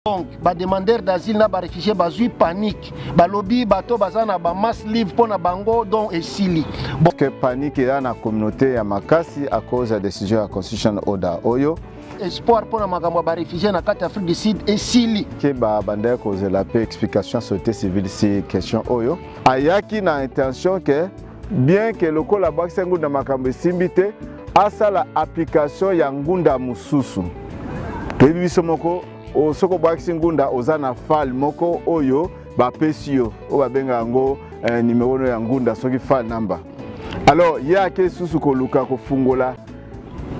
Donc ba demandeurs d'asile na ba réfugiés bazui panique, balobi bato baza na ba mass live mpo na bango, donc esili. Bon, que panique eza na communauté ya makasi à cause ya décision ya constitution order oyo. Espoir mpo na makambo ya ba réfugiés na kati ya Afrique du Sud esili. Ke babandaki kozela mpe explication ya société civile si question oyo ayaki na intention ke bien ke lokola abwakisa ngunda makambo esimbi te, asala application ya ngunda mosusu. Toyebi biso moko, soki obwakisi ngunda, oza na file moko oyo bapesi yo, oyo babengaka yango numero no ya ngunda, soki file number. Alors ye ake lisusu koluka kofungola,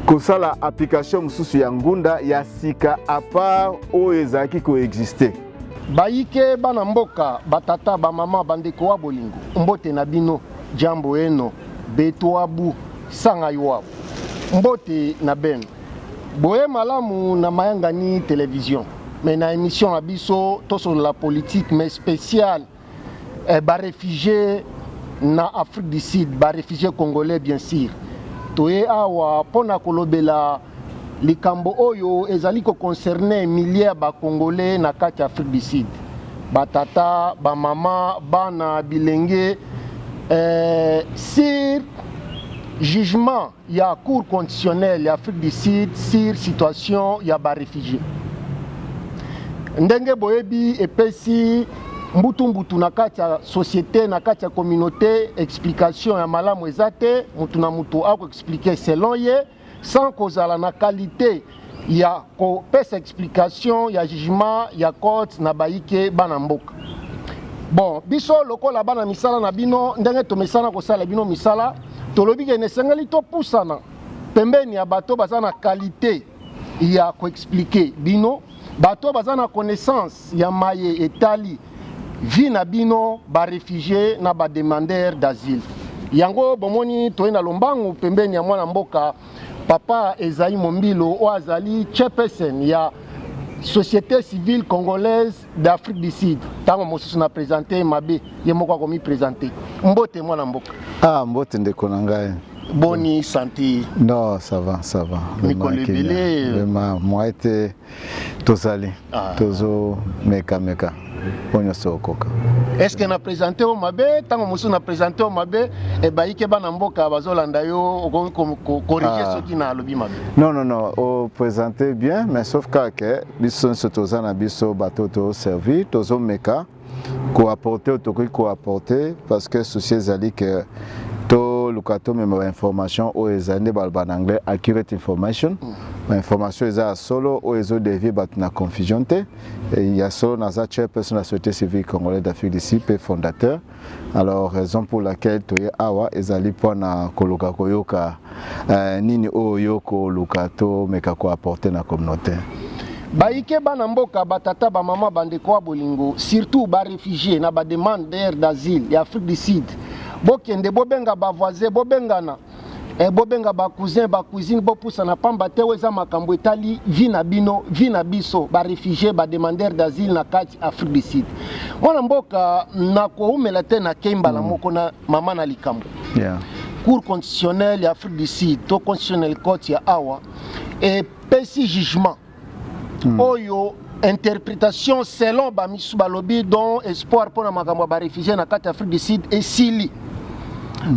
kosala application mosusu ya ngunda ya sika à part oyo ezalaki koexiste. Bayike bana mboka, batata, bamama, bandeko wa bolingo, mbote na bino, jambo eno beto abu sanga iwabu, mbote na beno, boye malamu na Mayangani Télévision, mais na émission na biso tosolola politique, mais spécial baréfugiés na Afrique du Sud, baréfugiés congolais bien sûr. Toye awa mpona kolobela likambo oyo ezali koconcerne milliers ya bacongolais na kati ya Afrique du Sud, batata, bamama, bana, bilenge, sur jugement ya Cour constitutionnelle ya Afrique du Sud sur situation ya baréfugiés. Ndenge boyebi, epesi mbutu-mbutu na kati ya société, na kati ya communauté. Explication ya malamu eza te, mutu na mutu akoexpliquer selon ye, sans kozala na qualité ya kopesa explication ya jugement ya court na bayike bana mboka. Bon, biso lokola bana misala na bino, ndenge tomesana kosala bino misala, tolobi ke esengeli topusana pembeni ya bato baza na qualité ya koexpliquer bino, bato baza na connaissance ya maye etali vie na bino baréfugiés na bademandeur d'asile. Yango bomoni toye na lombangu pembeni ya mwana mboka papa Ezai Mombilo, oyo azali chairperson ya Société civile congolaise d'Afrique du Sud. Ntango mosusu na présente mabe, ye moko akomi présente. Mbote, mwana mboka. Ah, mbote ndeko na ngai. Boni santé? Non, ça va, ça va. Mikolo ebele. Vraiment, moi ete tozali. Ah. Tozomekameka mpo nyonso okoka. Est ce que na présente o mabe? Ntango mosusu na présente o mabe, ebayike bana mboka bazolanda yo, okoki corriger Ah. soki na alobi mabe. Non, non, non, oprésente bien, mais sauf kaka biso nyonso toza na biso bato toservir, tozomeka koapporte oyo tokoki koapporte, parce que souci ezali ke toluka tomema bainformation oyo ezali nde baloba na anglais accurate information, bainformation eza ya solo, oyo ezodévier bato na confusion te. Ya solo, naza chairperson ya Société civile congolaise d'Afrique du Sud mpe fondateur. Alors raison pour laquelle toye awa ezali mpona koluka koyoka nini oyo yo koluka tomeka koapporte na communauté. Bayike bana mboka, batata, bamama, bandeko ya bolingo, surtout baréfugiés na bademandeur d'asile ya Afrique du Sud, bokende bobenga bavoisin, bobengana, bobenga bacousin, bacousine, bopusana, pamba te oyo eza makambo etali vie na bino, vie na biso baréfugiés, bademandeur d'asile na kati Afrique du Sud. Mwana mboka, nakoumela te, nakei mbala moko na mama na likambo. Cour constitutionnelle ya Afrique du Sud to Constitutionnel Court ya awa epesi jugement oyo interprétation selon bamisu balobi, donc espoir mpona makambo ya baréfugiés na kati ya Afrique du Sud esili.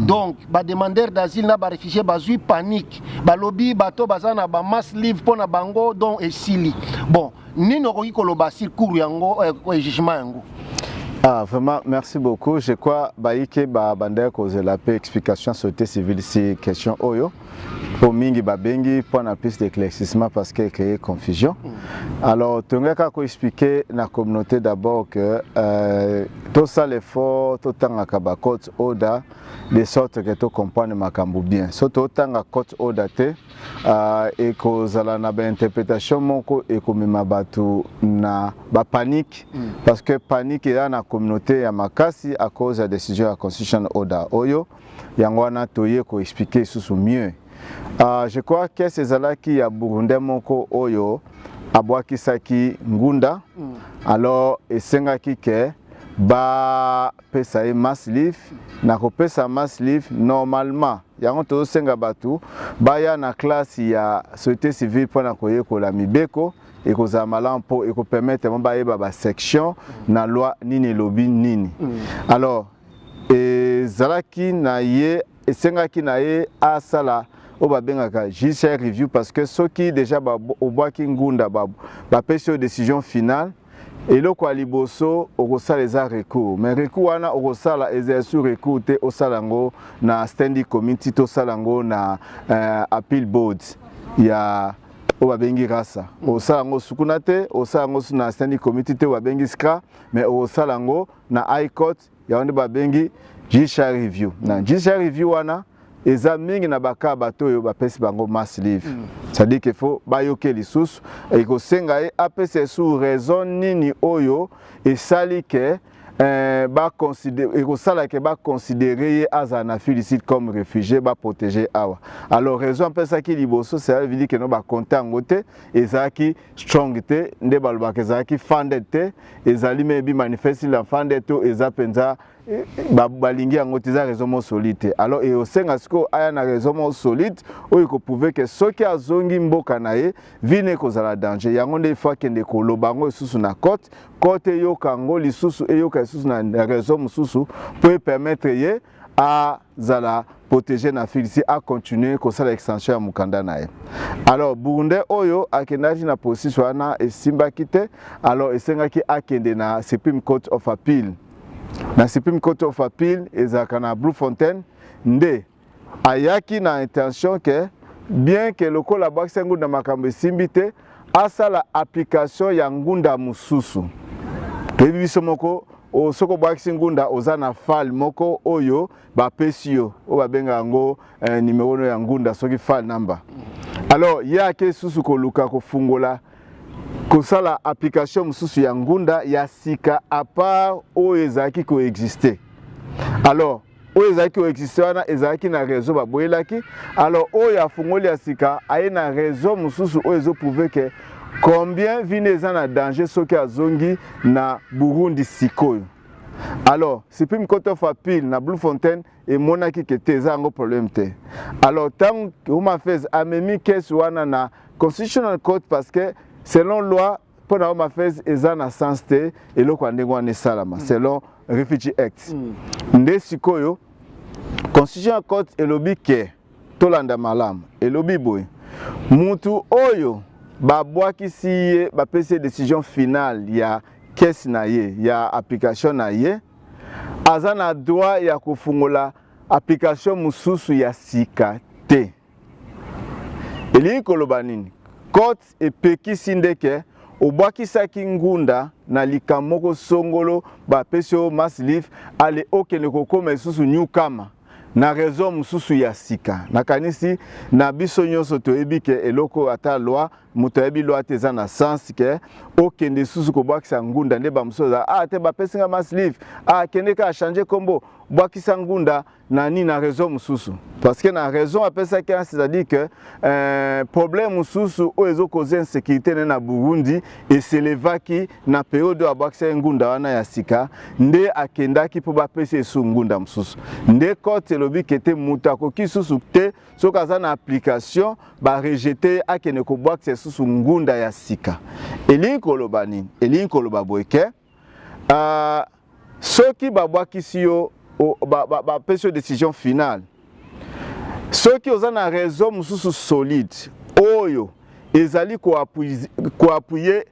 Donc bademandeur d'asile na baréfugiés bazwi panique, balobi bato baza na bamass live mpo na bango, donc esili. Bon, nini okoki koloba sur cour yango, jugement yango? Ah, vraiment, merci beaucoup. Je crois baike ba bandeko kozela pe explication société civile si question oyo. Po mingi babengi pour na plus d'éclaircissement parce que créer confusion. Alors, tongaka ko expliquer na communauté d'abord que tout ça l'effort, tout tanga ba court order de sorte que to comprendre makambo bien. So to tanga court order te, ekozala na bainterprétation moko ekomema bato na bapanique, parce que panique eza na communauté ya makasi à cause ya décision ya constitution order oyo. Yango wana toye koexpliquer lisusu mieux. Je crois kese ezalaki ya Burundais moko oyo abwakisaki ngunda. Alors esengaki ke Bapesa ye mass leave. Na kopesa mass leave, normalement yango tozosenga bato baya na classe ya société civile mpona koyekola mibeko. Ekozala malamu mpo ekopermettre mo bayeba basection na loi nini elobi nini. Alors ezalaki na ye, esengaki na ye asala oyo babengaka judiciaire review, parce que soki déjà obwaki ngunda, bapesi yo décision finale, eloko ya liboso okosala eza recours. Mais recours wana okosala eza sur recours te, osala yango na standing committee, tosala yango na appeal board ya oyo babengi RASA. Osala yango sukuna te, osala yango na standing committee te oyo babengi SCRA, mais okosala yango na high court, yango nde babengi judicial review. Na judicial review wana eza mingi na baka bato oyo bapesi bango mass leave, c'est-à-dire que faut bayoke lisusu, ekosenga ye apesa esu raison nini oyo esali ke ekosala ke baconsidérer ye azala na Afrique du Sud comme réfugié, baprotéger awa. Alors raison apesaki liboso, cela veut dire ke no bakonte yango te, ezalaki strong te, nde balobaka ezalaki funded te, ezali maybe manifestly unfounded to eza mpenza balingi yango te, eza raison moko solide te. Alors eosenga sikoyo aya na raison moko solide oyo ekoprouver ke soki azongi mboka na ye, vie na ekozala danger. Yango nde ifo akende koloba yango lisusu na cote, cote eyoka yango lisusu, eyoka lisusu na raison mosusu mpo epermettre ye azala protégé na Afrique du Sud, acontinue kosala extension ya mokanda na ye. Alors Burundais oyo akendaki na processus wana, esimbaki te. Alors esengaki akende na Supreme Court of Appeal. Na Supreme Court of Appeal ezalaka na Bloemfontein, nde ayaki na intention ke bien ke lokola abwakisa ngunda, makambo esimbi te, asala application ya ngunda mosusu. Toyebi biso moko, soki obwakisi ngunda, oza na file moko oyo bapesi yo, oyo babengaka yango numéro no ya ngunda, soki file number. Alors ye ake lisusu koluka kofungola, kosala application mosusu ya ngunda ya sika à part oyo ezalaki koexiste. Alors oyo ezalaki koexiste wana ezalaki na raison, baboyelaki. Alors oyo afungoli ya sika, aye na raison mosusu oyo ezoprouver ke combien vie na ye eza na danger soki azongi na Burundi sikoyo. Alors Supreme Court of Appeal na Bloemfontein emonaki ke te, eza yango problème te. Alors ntango Home Affairs amemi kese wana na Constitutional Court, parce que selon loi, mpo na Home Affairs eza na sens te eloko ya ndenge wana esalama selon Refugee Act. Nde sikoyo Constitutional Court elobi ke, tolanda malamu, elobi boye: mutu oyo babwakisi ye, bapesi ye décision finale ya kese na ye, ya application na ye, aza na droit ya kofungola application mosusu ya sika te. Elingi koloba nini? Court epekisi ndeke obwakisaki ngunda na likambo moko songolo, bapesi yo mass leave, ale okende kokóma lisusu newcomer na raison mosusu ya sika. Nakanisi na biso nyonso toyebi ke eloko ata loi, moto ayebi loi te, eza na sens ke okende lisusu kobwakisa ngunda. Nde bamosusu aza ah te, bapesi nga mass leave, ah kende kaka change nkombo, bwakisa ngunda na nini, na raison mosusu, parce que na raison apesaki wana, c'est-à-dire que problème mosusu oyo ezokoza insécurité ne na Burundi eselevaki na période oyo abwakisaki ngunda wana ya sika, nde akendaki mpo bapesi esu ngunda mosusu. Nde cote elobi ke te, moto akoki susu te, soki aza na application barejeter, akende kobwakisa lisusu ngunda ya sika. Elingi koloba nini? Elingi koloba boye ke soki babwakisi yo, bapesi yo décision finale, soki oza na raison mosusu solide oyo ezali koappuyer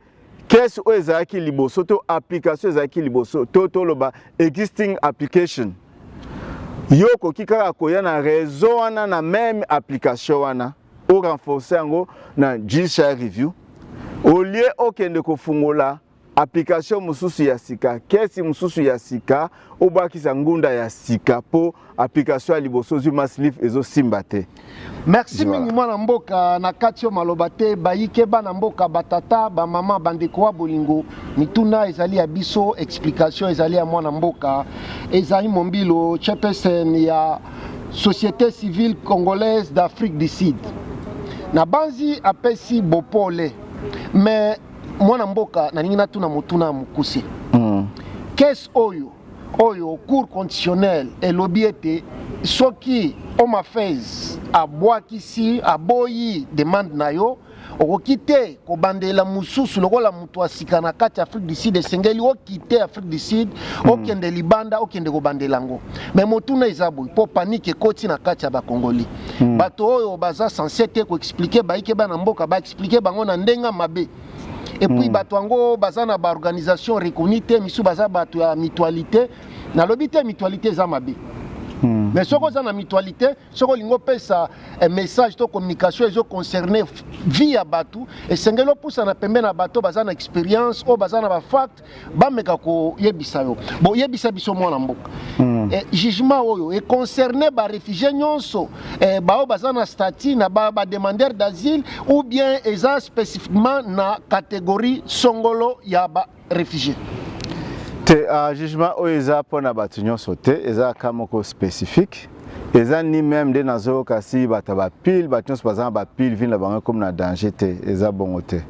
kese oyo ezalaki liboso to application ezalaki liboso to toloba existing application, yo okoki kaka koya na raison wana, na même application wana, orenforce yango na judicial review, au lieu okende kofungola application mosusu ya sika, kesi mosusu ya sika, obwakisa ngunda ya sika mpo application ya liboso ozwi mass leave ezosimba te. Merci mingi, mwana mboka. Na kati oyo maloba te, bayike bana mboka, batata, bamama, bandeko wa bolingo, mituna ezali ya biso, explication ezali ya mwana mboka. Ezali Mombilo, chairperson ya Société civile congolaise d'Afrique du Sud. Na banzi apesi bopole, mais mwana mboka, nalingi natuna motuna ya mokuse. Caisse oyo cour constitutionnelle elobi ete soki Home Affairs abwakisi, aboyi demande na yo, okoki te kobandela mosusu lokola moto asika na kati ya Afrique du Sud. Esengeli okite Afrique du Sud, okende libanda, okende kobandela yango. Mais motuna eza boye, mpo panique ekoti na kati ya Bakongoli. Bato oyo baza censé te koexpliquer bayike bana mboka, baexpliquer bango na ndenge mabe. Et puis bato yango baza na baorganisation reconnue te, misusu baza bato ya mutualité. Nalobi te mutualité eza mabe, mais soki oza na mutualité, soki olingi opesa message to communication ezoconcerne vie ya bato, esengeli opusana pembe na bato baza na expérience, oyo baza na bafacts, bameka koyebisa yo. Boyebisa biso, mwana mboka, jugement oyo econcerne baréfugiés nyonso, baoyo baza na statut na bademandeur ba d'asile, ou bien eza spécifiquement na catégorie songolo ya baréfugiés? Te, jugement oyo eza mpona bato nyonso te, eza ka moko spécifique. Eza ni même nde nazoyoka si bato ya baPIL, bato nyonso baza na baPIL, vie na bango ekomi na danger te. Eza bongo te.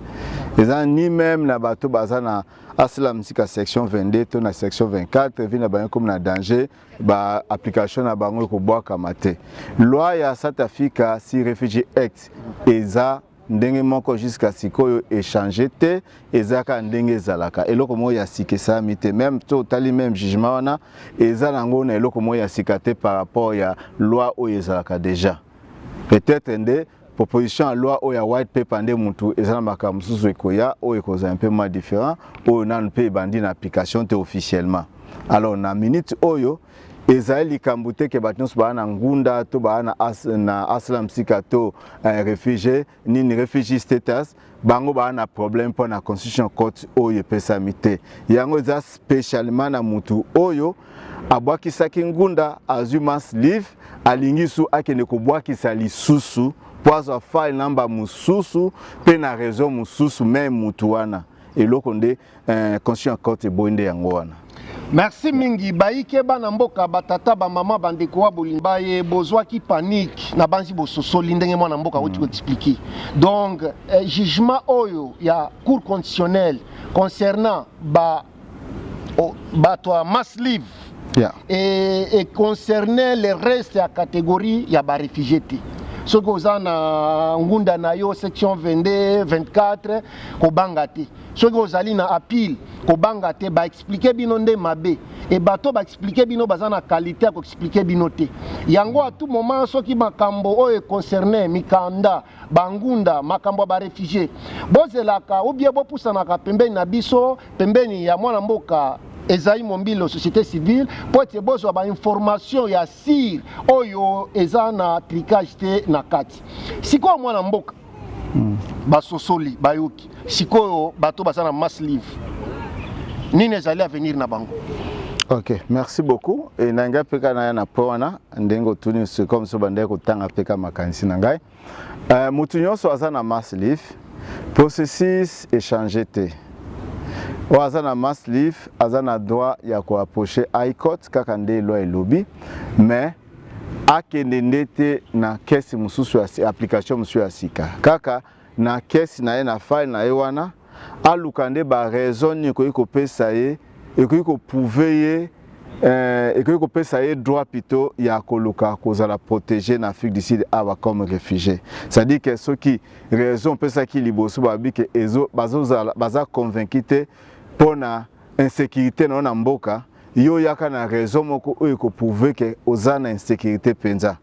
Eza ni même na bato baza na asylum seeker section 22 to na section 24, vie na bango ekomi na danger, baapplication na bango ekobwakama te. Loi ya South Africa sur Refugee Act eza ndenge moko jusqu'à sikoyo, echanger te. Eza kaka ndenge ezalaka, eloko moko ya sika esalami te. Même to otali même jugement wana, eza nango na eloko moko ya sika te par rapport ya loi oyo ezalaka déjà. Peut-être nde proposition ya loi oyo ya white paper nde mutu eza na makambo mosusu ekoya, oyo ekozala un peu moins différent, oyo nanu mpe ebandi na application te officiellement. Alors na minute oyo, ezali likambo te ke bato nyonso baa na ngunda to baa na asylum seeker to réfugié nini, refugee status, bango baa na problème mpo na Constitution Court oyo epesami te. Yango eza spécialement na mutu oyo abwakisaki ngunda, azwi mass leave, alingi su akende kobwakisa lisusu mpo azwa file number mosusu mpe na raison mosusu. Mais mutu wana, eloko nde Constitution Court eboyi nde yango wana. Merci mingi. Bayike bana mboka, batata, bamama, bandeko wa bolingo, baye bozwaki panique na banzi, bososoli ndenge mwana mboka auti koexpliquer. Donc jugement oyo ya Cour constitutionnelle concernant bato ya mass leave et concerne le reste ya catégorie ya baréfugiés te. Soki oza na ngunda na yo section 22, 24, kobanga te. Soki ozali na appeal, kobanga te. Baexpliquer bino nde mabe e bato baexpliquer bino baza na qualité ya koexpliquer bino te. Yango à tout moment, soki makambo oyo econcerne mikanda, bangunda, makambo ya baréfugiés, bozelaka ou bien bopusanaka pembeni na biso, pembeni ya mwana mboka Ezai Mombilo, société civile, mpo ete bozwa bainformation ya sûre oyo eza na trucage te na kati. Sikoyo, mwana mboka, basosoli, bayoki. Sikoyo bato baza na mass leave, nini ezali avenir na bango? Ok, merci beaucoup. E na ngai mpe kaka naya na po wana ndenge otuni, c'est comme so bandeki kotanga mpe ka makanisi na ngai. Motu nyonso aza na mass leave, processus echanger te. Oyo aza na mass leave aza na droit ya koapprocher High Court kaka nde loi elobi, mais akende nde te na kesi mosusu ya application mosusu ya sika. Kaka na kesi na ye, na file na ye wana, aluka nde baraison nini ekoki kopesa ye, ekoki koprouver ye, ekoki kopesa ye droit plutôt ya koluka kozala protégé na Afrique du Sud awa comme réfugié. C'est-à-dire que soki raison opesaki liboso, babi ke baza convaincu te mpo na insécurité na yo na mboka, yo oyaka na raison moko oyo ekoprouver ke oza na insécurité mpenza.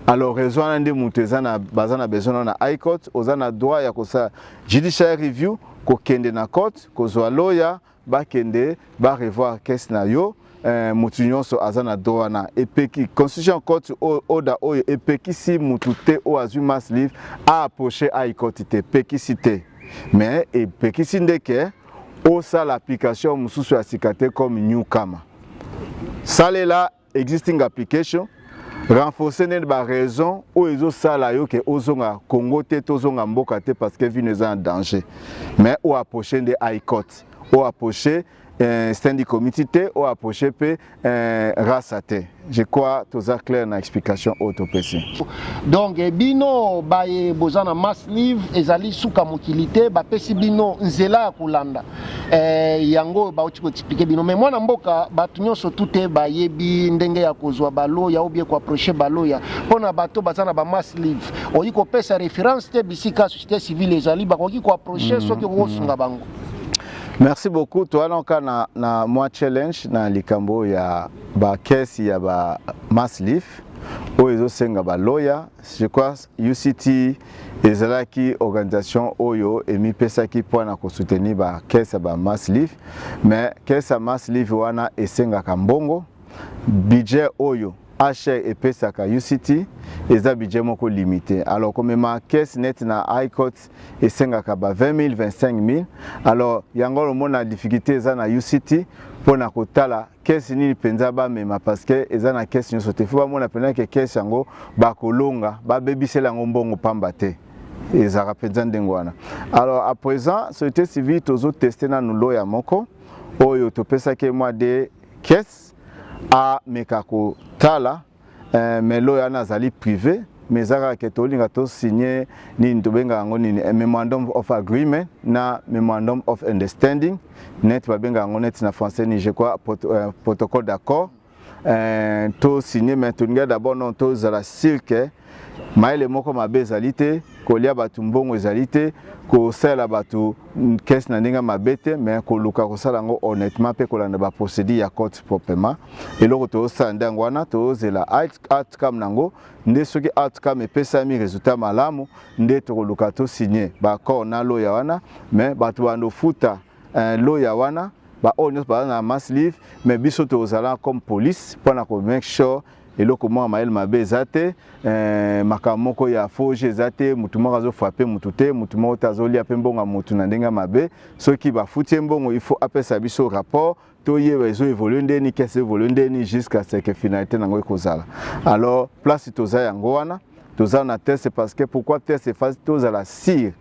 Alors raison wana nde moto eza na, baza na besoin na High Court. Oza na droit ya kosala judicial review, kokende na court, kozwa lawyer, bakende barevoir kese na yo. Motu nyonso aza na droit wana. Epeki Constitution Court order oyo epekisi motu te oyo azwi mass leave aapprocher High Court te, epekisi te. Mais epekisi nde ke osala application mosusu ya sika te comme newcomer. Salela existing application, renforcer nde baraison oyo ezosala yo ke ozonga Congo te, tozonga mboka te parce que vie na yo eza na danger. Mais oyo approche nde High Court, oyo approche Standing committee te, oyo approche mpe rasa te. Je crois toza clair na explication oyo topesi. Donc bino baye boza na mass leave, ezali suka mokili te, bapesi bino nzela ya kolanda yango oyo bauti koexpliquer bino. Mais mwana mboka, bato nyonso tu te bayebi ndenge ya kozwa baloya ou bien koapprocher baloya. Mpona bato baza na bamass leave, oyi kopesa référence te bisika société civile ezali, bakoki koapprocher soki okosunga bango? Merci beaucoup. Towana kaka na mwa challenge na likambo ya bakesi ya ba mass leave oyo ezosenga baloya. Je crois UCT ezalaki organisation oyo emipesaki mpona kosoutenir bakesi ya ba mass leave, mais kesi ya mass leave wana esengaka mbongo. Budget oyo HR epesaka UCT eza budget moko limité. Alors komema kesi neti na High Court esengaka ba 20 000, 25 000. Alors yango lomona difficulté eza na UCT mpona kotala kesi nini mpenza bamema, parce que eza na kesi nyonso te. Faut bamona mpenza ke kesi yango bakolonga, babebisela yango mbongo pamba te. Ezalaka mpenza ndenge wana. Alors à présent, société civile tozotester nanu loya moko oyo topesaki mwa de kese ameka kotala, mais loya wana azali privé. Mais eza kaka ke tolinga tosigne nini, tobengaka yango nini, memorandum of agreement na memorandum of understanding, neti babengaka yango neti na français nini, je crois protocole d'accord, tosigne. Mais tolingi d'abord non tozala sûr ke mayele moko mabe ezali te, kolia bato mbongo ezali te, kosalela bato kese na ndenge mabe te, mais koluka kosala yango honnêtement mpe kolanda baprocédure ya court proprement. Eloko tozosala nde yango wana. Tozozela outcome nango nde. Soki outcome epesami résultat malamu, nde tokoluka tosigne baaccord na loya wana. Mais bato bando ofuta loya wana, baoyo nyonso baza na mass leave, mais biso tozala comme police mpona ko make sure eloko moko mayele mabe eza te, makambo moko ya fauge eza te, mutu moko azofrapper mutu te, mutu moko te azolia mpe mbongo ya mutu na ndenge ya mabe. Soki bafuti ye mbongo, il faut apesa biso rapport, toyeba ezoévoluer ndeni, kese évolue ndeni, jusqu'à ce que finalité nango ekozala. Alors place toza yango wana, toza na test. Parce que pourquoi test efasi? Tozala sûr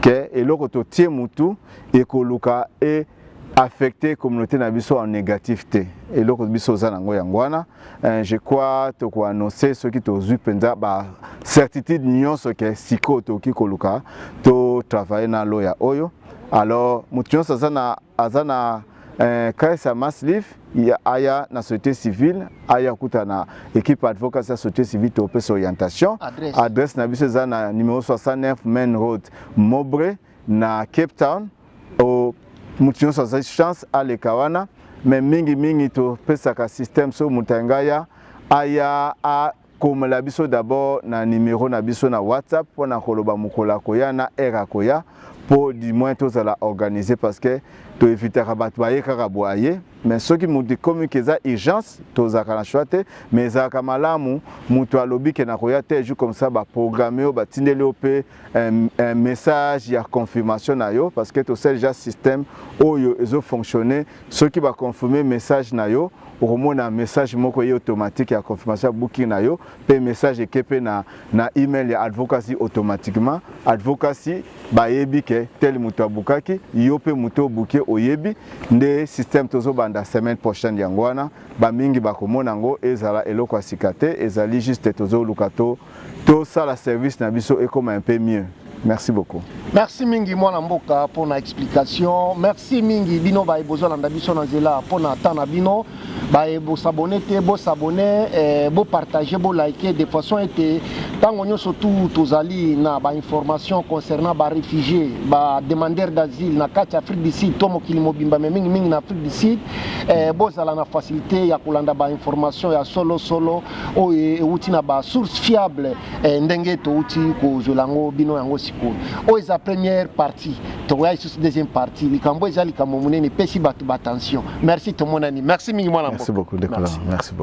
ke eloko totie mutu ekoluka e affecter communauté na biso en négatif te. Eloko biso oza nango yango wana. Je crois tokoannonce soki tozwi mpenza bacertitude nyonso ke sikoyo tokoki koluka totravaille na loya oyo. Alors motu nyonso aza na caisse ya mass leave, aya na société civile, aya kuta na équipe advocacy ya société civile, topesa orientation. Adresse. Adresse na biso eza na numéro 69 Main Road, Mowbray, na Cape Town. O motu nyonso azali chance aleka wana. Mais mingimingi topesaka système, so moto alingi aya, aya akomela biso d'abord na numéro na biso na WhatsApp mpona koloba mokolo akoya na heure akoya, mpo du moins tozala organisé, parce que toevitaka bato baye kaka boye aye. Mais soki moto ekomi ke eza urgence, tozalaka na choix te. Mais ezalaka malamu moto alobi ke nakoya te jour, comme ça baprogramme oyo batindeli yo mpe un message ya confirmation na yo, parce que tosala déjà système oyo ezofonctionne. Soki baconfirme message na yo, okomona message moko ye automatique ya confirmation ya booking na yo, mpe message eke mpe na email ya advocacy automatiquement. Advocacy bayebi ke tel moto abukaki yo, mpe moto obuke oyebi nde. Système tozobanda semaine prochaine yango wana, bamingi bakomona yango ezala eloko ya sika te. Ezali juste tozoluka tosala service na biso ekoma un peu mieux. Merci beaucoup. Merci mingi, mwana mboka, mpona explication. Merci mingi bino baye bozolanda biso na nzela mpona temps na bino. Baye bosabonner te, bosabonner, bopartage, bolike, de façon ete ntango nyonso tu tozali na bainformation concernant baréfugié, bademandeur d'asile na kati ya Afrique du Sud to mokili mobimba, mais mingimingi na Afrique du Sud, bozala na facilité ya kolanda bainformation ya solosolo oyo euti na basource fiable, ndenge touti kozwela yango bino yango sikoyo. Oyo eza première partie, tokoya lisusu deuxième partie. Likambo eza likambo monene, epesi bato batension. Merci, tomonani. Merci mingi, mwana Merci beaucoup. Merci. Merci beaucoup.